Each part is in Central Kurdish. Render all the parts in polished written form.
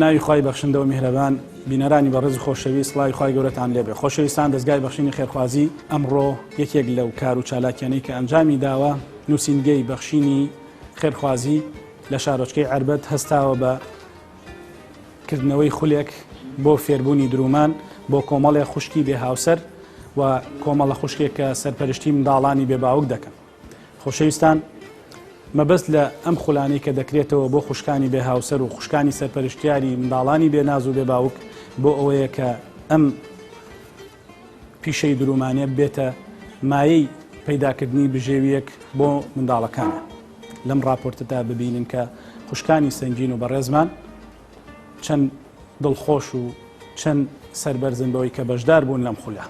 ناوی خوای بەخشندە و میهرەبان بینەرانی بەڕێز و خۆشەویست سڵاوی خوای گەورەتان لێبێ خۆشەویستان دەزگای بەخشینی خێرخوازی ئەمڕۆ یەکێک لەو کار و چالاکیانەی کە ئەنجامی داوە نووسینگەی بەخشینی خێرخوازی لە شارۆچکەی عەربەت هەستاوە بە کردنەوەی خولێک بۆ فێربوونی درومان بۆ کۆمەڵێ خوشکی بێ هاوسەر و کۆمەڵە خوشکێک کە سەرپەرشتی منداڵانی بێ باوک دەکەن. خۆشەویستان مەبەست لە ئەم خولانەی کە دەکرێتەوە بۆ خوشکانی بێ هاوسەر و خوشکانی سەرپەرشتیاری منداڵانی بێ ناز و بێ باوک بۆ ئەوەیە کە ئەم پیشەی درومانە بێتە مایەی پەیداکردنی بژێویەک بۆ منداڵەکانە لەم راپۆرتەدا ببینین کە خوشکانی سەنگین و بەڕێزمان چەند دڵخۆش و چەند سەربەرزن بەوەی کە بەشدار بوون لەم خولە.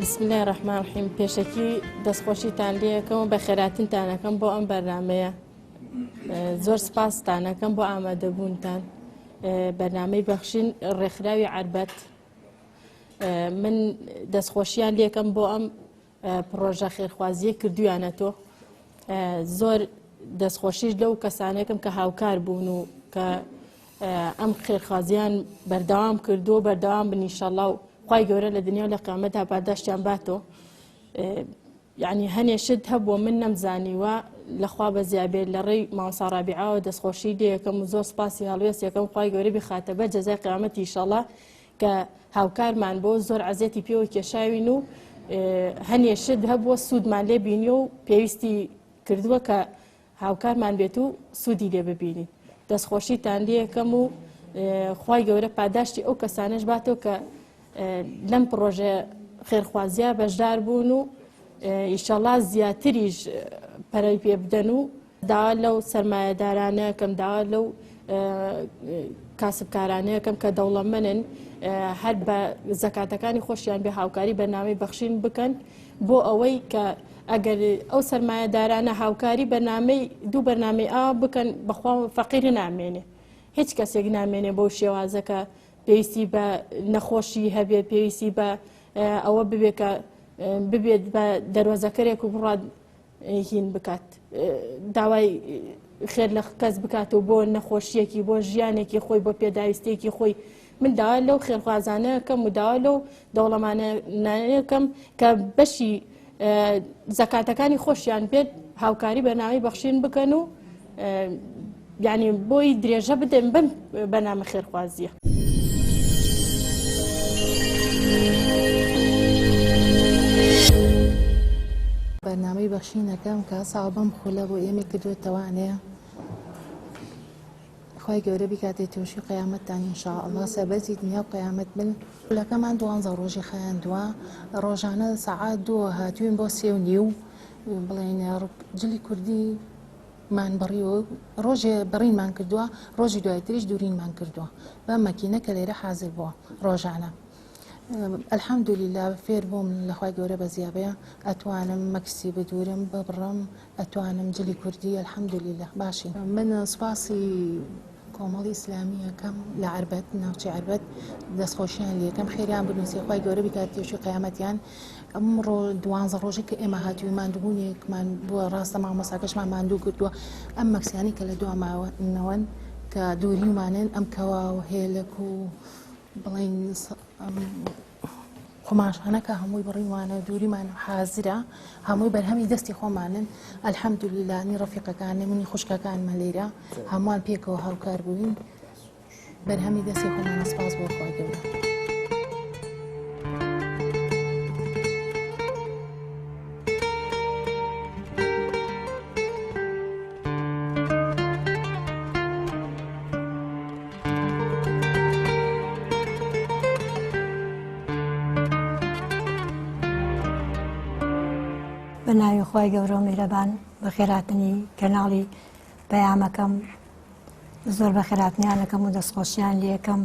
بسم اللە الرحمن الرحیم پێشەکی دەستخۆشیتان لێەکەم و بەخێراتنتان ئەکەم بۆ ئەم بەرنمەیە زۆر سپاستان ئەکەم بۆ ئامادەبوونتان بەرنمەی بەخشین ڕێکخراوی عربەت من دەستخۆشیان لێکەم بۆ ئەم پڕۆژە خێرخوازیە کردویانە تۆ زۆر دەستخۆشیش لەو کەسانێکم کە هاوکار بوون و کە ئەم خێرخوازیان بەردەوام کردو بەردەوام بن ئینشەڵا و خوای گەورە لە دنیا و لە قیامەتدا پاداشتیان باتەوە یعنی هەنێ شت هەبووە من نەمزانیوە لەخوا بەزیابێت لە ڕێی مامۆستا ڕابیعاوە دەستخۆشی لێ یەکەم و زۆر سپاسی هەڵوێست یەکەم خوای گەورە بیخاتە بەر جەزای قیامەت ئینشەڵا کە هاوکارمان بۆ زۆر عەزێتی پێوە کێشاوین و هەنێ شت هەبووە سوودمان لێ بینیوە و پێویستی کردووە کە هاوکارمان بێت و سوودی لێ ببینین دەستخۆشیتان لێکەم و خوای گەورە پاداشتی ئەو کەسانەش باتەوە کە لەم پڕۆژە خێرخوازیە بەشدار بوون و ئیشەڵا زیاتریش پەرەی پێ بدەن و داوا لەو سەرمایەدارانەکەم داوا لەو کاسبکارانەکەم کە دەوڵەمەنن هەر بە زەکاتەکانی خۆشیان بێ هاوکاری بەرنامەی بەخشین بکەن بۆ ئەوەی کە ئەگەر ئەو سەرمایەدارانە هاوکاری بەرنامەی دوو بەرنامەی ئاوا بکەن بەخوا فەقیر نامێنێ هیچ کەسێک نامێنێ بەو شێوازە کە پێویستی بە نەخۆشی هەبێت پێویستی بە ئەوە ببێت کە ببێت بە دەروەزەکەرێک و بڕات هین بکات داوای خێر لە کەس بکات و بۆ نەخۆشیەکی بۆ ژیانێکی خۆی بۆ پێداویستێکی خۆی من داوا لەو خێرخوازانەکەم و داوا لەو دەوڵەمانەکەم کە بەشی زەکاتەکانی خۆشیان بێت هاوکاری بەناوی بەخشین بکەن و یعنی بۆی درێژە بدەن بم بەنامە خێرخوازیە. بەرنامەی بەخشینەکەم کە ساڵ بەم خولە بۆ ئێمە کردوێتەوانێ خوای گەورە بیکاتێ تۆشی قیامەتتان ان شاء اللە سەربەرزی دنیا و قیامەت بن. خولەکەمان دوانزە ڕۆژی خایاندووە ڕۆژانە سەعات دووە هاتووین بۆ سێ و نیو بڵێین جلی کوردی مان بڕیوە ڕۆژێ بڕینمان کردووە ڕۆژی دوایتریش دوورینمان کردووە بە مەکینە کە لێرە حازر بووە ڕۆژانە الحمدلله فێر بووم لە خوای گەورە بەزیابێ ئەتوانم مەکسی بدورم ببڕم ئەتوانم جلی کوردی الحمدللە باشین. من سوپاسی کۆمەڵی ئیسلامی ئەکەم لە عەربەت ناوچەی عەربەت دەستخۆشیان لێکەم خێریان بنووسی خوای گەورە بیکات تێشی قیامەتیان ئەمڕۆ دوانزە ڕۆژێک کە ئێمە هاتووی ماندووبوونێکمان بووە ڕاستە مامۆساکەشمان ماندوو کردووە ئەم مەکسیانی کە لە دواماوەنەوەن کە دووریمانن ئەم کەوا و هێلک و بڵین قوماشانە کە هەمووی بڕیوانە دووریمان حازرە هەمووی بەرهەمی دەستی خۆمانن الحمدللە نی ڕەفیقەکانی منی خوشکەکانمە لێرە هەمووان پێکەوە هاوکار بووین بەرهەمی دەستی خۆمانە سپاس بۆ خوای گەورە. بە ناوی خوای گەورە و میهرەبان بەخێرهاتنی کەناڵی پەیامەکەم زۆر بەخێرهاتنیانەکەم و دەستخۆشیان لێکەم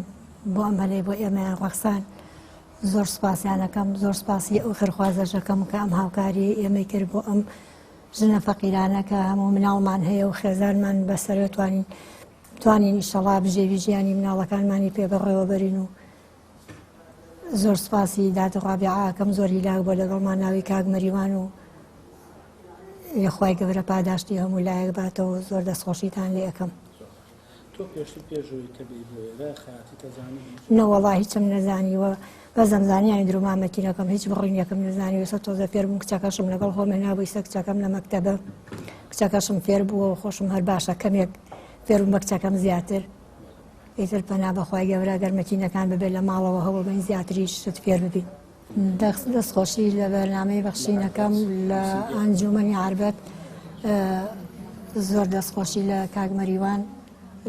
بۆ ئەم هەلەی بۆ ئێمەیان ڕەخسان زۆر سپاسیانەکەم زۆر سپاسی ئەو خێرخوازەشەکەم کە ئەم هاوکاری ئێمەی کرد بۆ ئەم ژنە فەقیرانە کە هەموو مناڵمان هەیە و خێزانمان بەسەرە توانین توانین ئیشەڵا بژێوی ژیانی مناڵەکانمانی پێ بەڕێوەبەرین و زۆر سپاسی داد ڕابعە ئەکەم زۆر هیلاک بۆ لەگەڵمان ناوی کاک مەریوان و یەخوای گەورە پاداشتی هەموو لایەک باتەوە زۆر دەستخۆشیتان لێ ئەکەم. تۆ پێشتر پێش ئەوەی کە بێی بۆ ئێرە خەیاتی تەزانی؟ نەوەڵا هیچم نەزانیوە بەس ئەمزانی یانی درۆ مامەتینەکەم هیچ بڕینێکم نەزانی وێسە تۆزە فێر بووم کچەکەشم لەگەڵ خۆم هێنابوو ئیسە کچەکەم لە مەکتەبە کچەکەشم فێر بووە و خۆشم هەر باشە کەمێک فێر بووم بە کچەکەم زیاتر ئیتر پەنا بەخوای گەورە گەر مەکینەکان ببێت لە ماڵەوە هەوڵ بەین زیاتریش شت فێر ببین. دەست خۆشی لە بەرنامەی بەخشینەکەم لە ئەنجومەنی عەربەت زۆر دەست خۆشی لە کاک مەریوان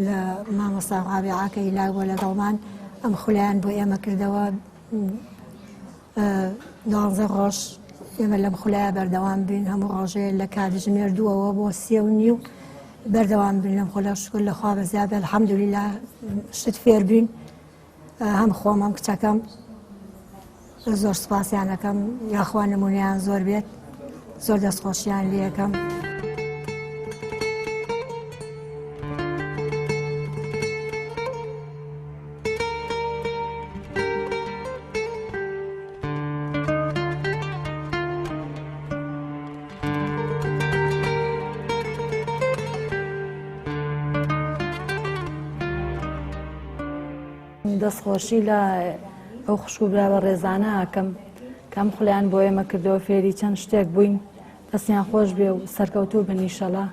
لە مامۆستا ڕابعە کە هیلاک بووە لەگەڵمان ئەم خولایان بۆ ئێمە کردەوە دوانزە ڕۆژ ئێمە لەم خولایە بەردەوام بین هەموو ڕۆژێ لە کاتژمێر دووەوە بۆ سێ و نیو بەردەوام بین لەم خولە شکر لە خوا بەزیاد الحەمدللە شت فێر بین هەم خۆم هەم کچەکەم زۆر سپاسیان ئەکەم یاخوا نمونەیان زۆر بێت زۆر دەستخۆشیان لێ ئەکەم. دەستخۆشی لە ئەو خوشک و برا بەڕێزانە ئەکەم کە ئەم خولەیان بۆ ئێمە کردەوە فێری چەند شتێک بووین دەستیان خۆش بێ و سەرکەوتوو بن ئیشەڵا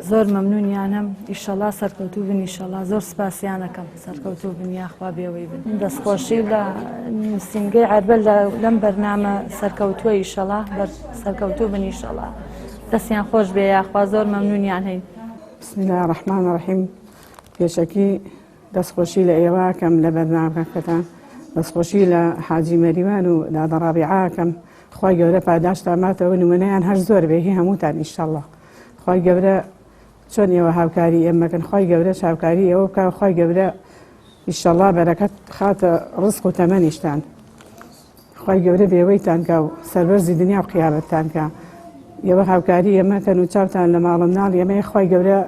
زۆر مەمنونیانم ئیشەڵا سەرکەوتوو بن ئیشەڵا زۆر سپاسیانەکەم سەرکەوتوو بن یاخوا بێوەی بن دەستخۆشی لە نووسینگەی عەربە لەم بەرنامە سەرکەوتووە ئیشەڵا بەر سەرکەوتوو بن ئیشەڵا دەستیان خۆش بێ یاخوا زۆر مەمنونیان هەین. بسم الله الرحمن الرحیم پێشەکی دەستخۆشی لە ئێوە ئەکەم لە بەرنامەکەتان دەستخۆشی لە حاجی مەریوان و دادە ڕابیعە ئەکەم خوای گەورە پاداشتان باتەوە نمونەیان هەر زۆر بێ هی هەمووتان ئیشەڵڵا خوای گەورە چۆن ئێوە هاوکاری ئێمەکەن خوای گەورەش هاوکاری ئێوە بکا خوای گەورە ئیشەڵڵا بەرەکەت خاتە ڕزق و تەمەنیشتان خوای گەورە بێوەیتان کا و سەربەرزی دنیا و قیامەتتان کا ئێوە هاوکاری ئێمەکەن و چاوتان لە ماڵ و مناڵی ئێمەیە خوای گەورە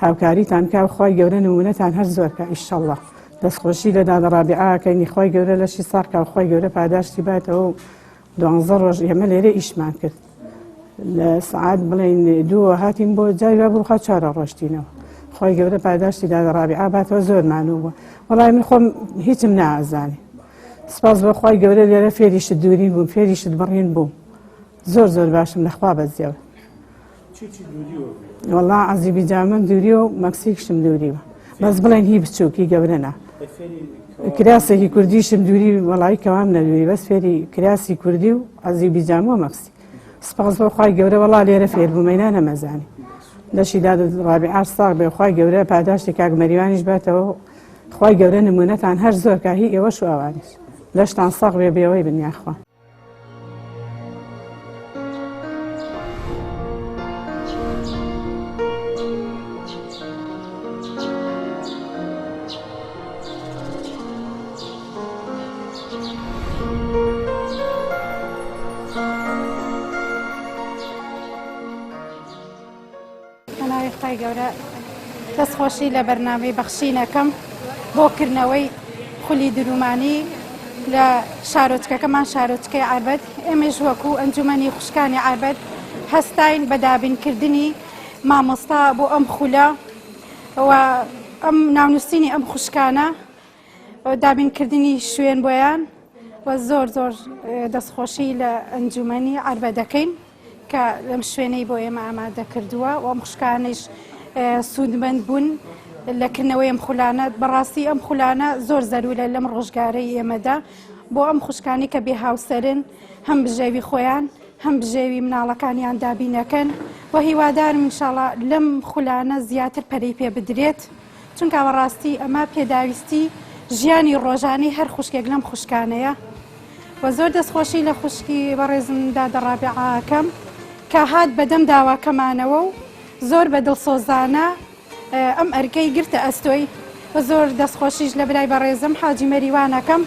هاوکاریتان کا و خوای گەورە نمونەتان هەر زۆر کا ئیشەڵڵا دەستخۆشی لە دادە ڕابیعە ئەکەین خوای گەورە لەشی ساغ کا و خوای گەورە پاداشتی باتەوە و دوانزە ڕۆژ ئێمە لێرە ئیشمان کرد لە سعات بڵێین دووە هاتین بۆ جای وا بوو خوا چوارە ڕۆشتینەوە خۆی گەورە پاداشتی دادە ڕابیعە باتەوە زۆر مانوو بوو وەڵای من خۆم هیچم نازانی سپاس بۆ خوای گەورە لێرە فێری شت دوورین بووم فێری شت بڕین بووم زۆر زۆر باشم لەخوا بەزیەوە وەڵا عەزیبی جامەم دووریوە و مەکسیکشم دووریوە بەس بڵێن هی بچووکی گەورە نا کراسێکی کوردیشم دووری وەڵی کەوام نەدووری بەس فێری کراسی کوردی و عەزیبی جامە و مەکسی سپاس بۆ خوای گەورە وەڵا لێرە فێر بوومەینا نەمەزانی لەشی داد ڕابعاش ساغ بێ خوای گەورە پاداشتی کاک مەریوانیش باتەوە خوای گەورە نمونەتان هەر زۆر کا هی ئێوەش و ئەوانیش لەشتان ساغ بێ بێوەی بن یاخوا. بەناوی خوای گەورە دەست خۆشی لە بەرنامەی بەخشینەکەم بۆ کردنەوەی خولی درومانی لە شارۆچکەکەمان شارۆچکەی عربەت ئێمەش وەکو ئەنجومەنی خوشکانی عربەت هەستاین بە دابینکردنی مامۆستا بۆ ئەم خولە و ئەم ناونووسینی ئەم خوشکانە دابینکردنی شوێن بۆیان و زۆر زۆر دەستخۆشی لە ئەنجومەنی عەربە دەکەین کە لەم شوێنەی بۆ ئێمە ئامادە کردووە و ئەم خوشکانیش سوودمەند بوون لە کردنەوەی ئەم خولانە بەڕاستی ئەم خولانە زۆر زەرورە لەم ڕۆژگارەی ئێمەدا بۆ ئەم خوشکانی کە بێ هاوسەرن هەم بژێوی خۆیان هەم بژێوی مناڵەکانیان دابینەکەن و هیوادارم انشاءڵا لەم خولانە زیاتر پەرەی پێ بدرێت. چونکە بەڕاستی ئەمە پێداویستی ژیانی ڕۆژانەی هەر خوشکێک لەم خوشکانەیە. و زۆر دەستخۆشی لە خوشکی بەڕێزم دادە ڕابعە ئەکەم کە هات بەدەم داواکەمانەوە و زۆر بە دڵسۆزانە ئەم ئەرکەی گرتە ئەستۆی و زۆر دەستخۆشیش لە برای بەڕێزم حاجی مەریوان ئەکەم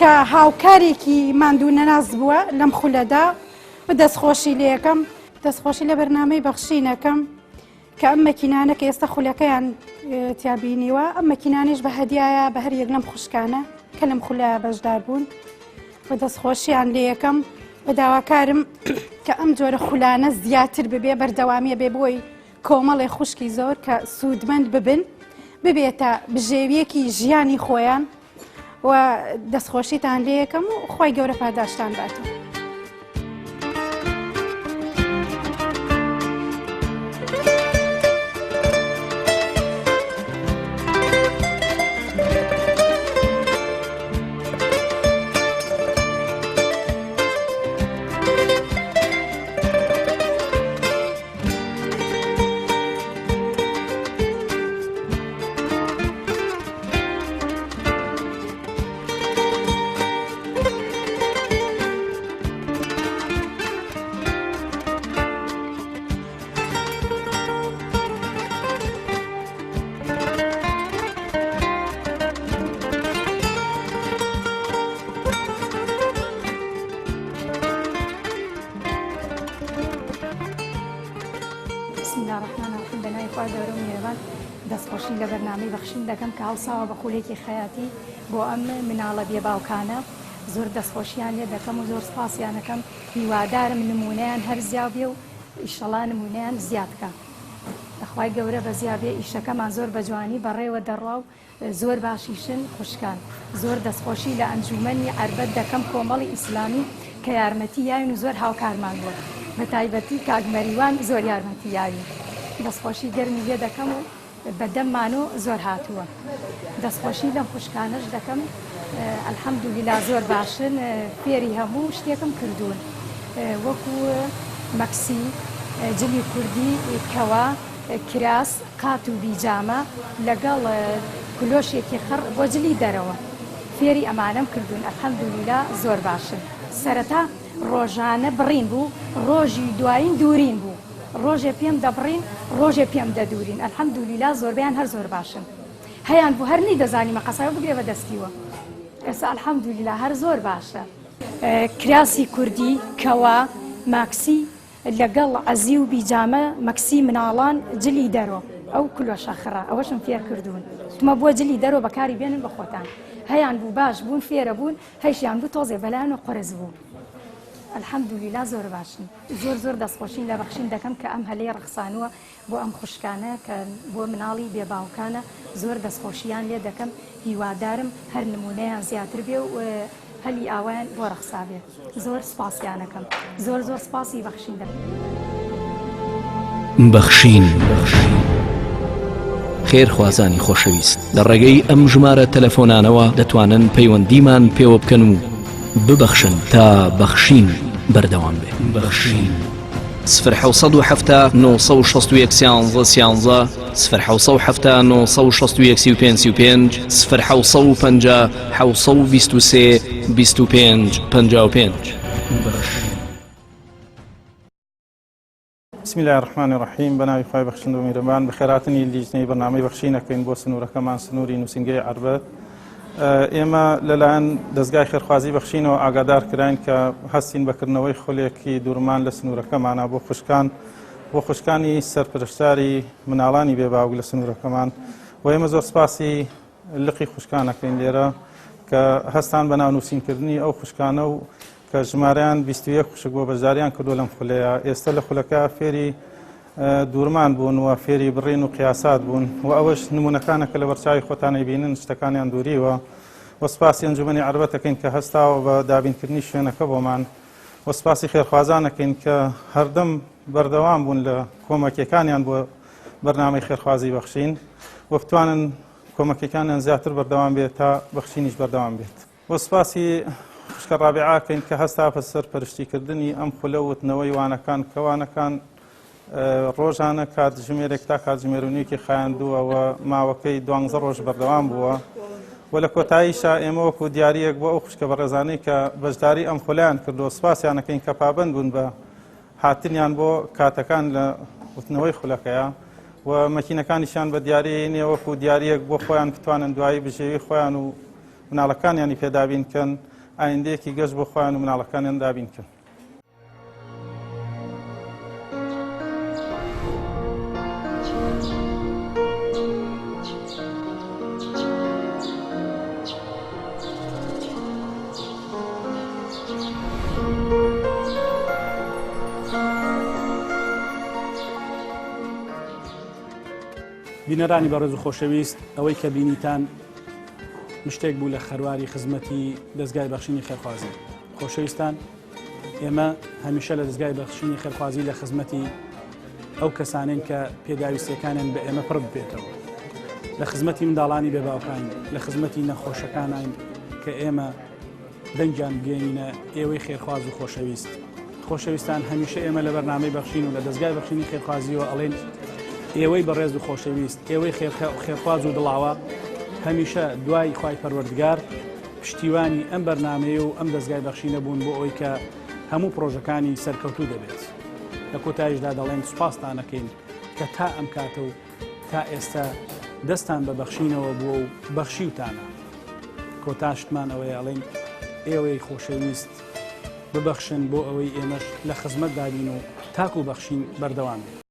کە هاوکارێکی ماندوو نەناس بووە لەم خولەدا و دەستخۆشی لێ ئەکەم. دەستخۆشی لە بەرنامەی بەخشین ئەکەم کە ئەم مەکینانە کە ئێستا خولەکەیان تیا بینیوە، ئەم مەکینانەیش بە هەدیایە بە هەر یەک لەم خوشکانە کە لەم خولە بەشدار بوون و دەستخۆشیان لێ یەکەم و داواکارم کە ئەم جۆرە خولانە زیاتر ببێ، بەردەوامیە بێ بۆی کۆمەڵێ خوشکی زۆر کە سوودمەند ببن، ببێتە بژێویەکی ژیانی خۆیان و دەستخۆشیتان لێ یەکەم و خوای گەورە پاداشتان باتەوە. بسم اللە الرحمن الرحیم بە ناوی خوای گەورە و میهرەبان دەستخۆشی لە بەرنامەی بەخشین دەکەم کە هەڵساوە بە خولێکی خەیاتی بۆ ئەم مناڵە بێ باوکانە زۆر دەستخۆشیان لێ دەکەم و زۆر سپاسیان ئەکەم هیوادارم نمونەیان هەر زیا بێ و ئیشەڵا نمونەیان زیاد کە خوای گەورە بەزیا بێ ئیشەکەمان زۆر بە جوانی بەڕێوە دەڕوا و زۆر باشیشن خوشکان. زۆر دەستخۆشی لە ئەنجومەنی عەربەت دەکەم کۆمەڵی ئیسلامی کە یارمەتی یاوین و زۆر هاوکارمان بووە بە تایبەتی کاک مەریوان زۆر یارمەتی یاوین دەستخۆشی گەرمی لێ دەکەم و بە دەممان و زۆر هاتووە دەستخۆشی لەم خوشکانەش دەکەم الحمدللە زۆر باشن فێری هەموو شتێکم کردوون وەکو مەکسی جلی کوردی کەوا کراس قات و بیجامە لەگەڵ کلۆشێکی خڕ بۆ جلی دەرەوە فێری ئەمانەم کردوون الحمدللە زۆر باشن. سەرەتا ڕۆژانە بڕین بوو ڕۆژی دوایین دوورین بوو ڕۆژێ پێم دەبڕین ڕۆژێ پێم دەدوورین الحمدللە زۆربەیان هەر زۆر باشن هەیان بوو هەر نەیدەزانی مەقەساوە بگرێ بە دەستیوە ئێستا الحمدللە هەر زۆر باشە. کراسی کوردی کەوا ماکسی لەگەڵ عەزی و بیجامە مەکسی مناڵان جلی دەرۆ ئەو کلۆشە خڕە ئەوەشم فێر کردوون وتمە بۆ جلی دەرۆ بەکاری بێنن بە خۆتان هەیان بوو باش بوون فێرە بوون هەیشیان بوو تۆزێ بەلایان و قورس بوو الحمدللە زۆر باشن زۆر زۆر دەستخۆشین لە بەخشین دەکەم کە ئەم هەلەی ڕەخسانووە بۆ ئەم خوشکانە کە بۆ مناڵی بێ باوکانە زۆر دەستخۆشیان لێ دەکەم هیوادارم هەر نمونەیان زیاتر بێ و هەلی ئاوایان بۆ ڕەخسابێ زۆر سپاسیانەکەم زۆر زۆر سپاسی بەخشین دەکەم. بەخشین خێرخوازانی خۆشەویست لە ڕێگەی ئەم ژمارە تەلەفۆنانەوە دەتوانن پەیوەندیمان پێوە بکەن و ببەخشن تا بەخشین بەردەوام بێ. بەخشین. سفر 770 961 سیانزە سیانزە سفر 770 961 35 35 سفر 750 723 25 55. بسم اللە الرحمن الرحیم بەناوی خوای بەخشندە و میرەبان بەخێرهاتنی لیژنەی بەرنامەی بەخشین ئەکەین بۆ سنوورەکەمان سنووری نووسینگەی عەربەت ئێمە لەلایەن دەزگای خێرخوازی بەخشینەوە ئاگادار کراین کە هەستین بەکردنەوەی خولێکی دوورمان لە سنوورەکەمانە بۆ خوشکان بۆ خوشکانی سەرپرشتاری مناڵانی بێ باوک لە سنوورەکەمان و ئێمە زۆر سپاسی لقی خوشکانەکەین لێرە کە هەستان بە ناونووسینکردنی ئەو خوشکانە و کە ژمارەیان 21 خوشک بۆ بەشداریان کردو لەم خولەیە ئێستا لە خولەکە فێری دوورمان بوون و فێری بڕین و قیاسات بوون و ئەوەش نمونەکانە کە لەبەرچاوی خۆتان ئەیبینن شتەکانیان دووریوە و سپاسی ئەنجومەنی عەربەت ئەکەین کە هەستاوە بە دابینکردنی شوێنەکە بۆمان و سپاسی خێرخوازان ئەکەین کە هەردەم بەردەوام بوون لە کۆمەکیەکانیان بۆ بەرنامەی خێرخوازی بەخشین و بتوانن کۆمەکیەکانیان زیاتر بەردەوام بێت تا بەخشینیش بەردەوام بێت. و سپاسی خوشکە ڕابیعە ئەکەین کە هەستا بە سەرپەرشتیکردنی ئەم خولە و وتنەوەی وانەکان کە وانەکان ڕۆژانە کاتژمێرێک تا کاتژمێر و نیوێکی خایاندووە و ماوەکەی دوانزە ڕۆژ بەردەوام بووە. و لە کۆتاییشا ئێمە وەکو دیارییەک بۆ ئەو خوشکە بەڕێزانەی کە بەشداری ئەم خولەیان کردووە سوپاسیان ئەکەین کە پابەند بوون بە هاتنیان بۆ کاتەکان لە وتنەوەی خولەکەیە و مەکینەکانیشیان بە دیاری نێ وەکو دیاریەک بۆ خۆیان بتوانن دوایی بژێوی خۆیان و مناڵەکانیانی پێدابین کەن ئایندەیەکی گەش بۆ خۆیان و مناڵەکانیان دابین کەن. بینەرانی بەڕێز و خۆشەویست ئەوەی کە بینیتان مشتێک بوو لە خەرواری خزمەتی دەستگای بەخشینی خێرخوازی خۆشەویستان ئێمە هەمیشە لە دەستگای بەخشینی خێرخوازی لە خزمەتی ئەو کەسانین کە پێداویستیەکانیان بە ئێمە پڕ ببێتەوە لە خزمەتی منداڵانی بێباوکان لە خزمەتی نەخۆشەکانین کە ئێمە دەنگیان بگەێنینە ئێوەی خێرخواز و خۆشەویست خۆشەویستان هەمیشە ئێمە لە بەرنامەی بەخشین و لە دەستگای بەخشینی خێرخوازیەوە ئەڵێن ئێوەی بەڕێز و خۆشەویست ئێوەی خێرخواز و دڵاوە هەمیشە دوای خوای پەروەردگار پشتیوانی ئەم بەرنامەیە و ئەم دەستگای بەخشینە بوون بۆ ئەوەی کە هەموو پرۆژەکانی سەرکەوتوو دەبێت. لە کۆتاییشدا دەڵێن سوپاستان ئەکەین کە تا ئەم کاتە و تا ئێستا دەستان بە بەخشینەوە بووە و بەخشیوتانە. کۆتا شتمان ئەوەیە ئەڵێین ئێوەی خۆشەویست ببەخشن بۆ ئەوەی ئێمەش لە خزمەتدا بین و تاکو بەخشین بەردەوام بێت.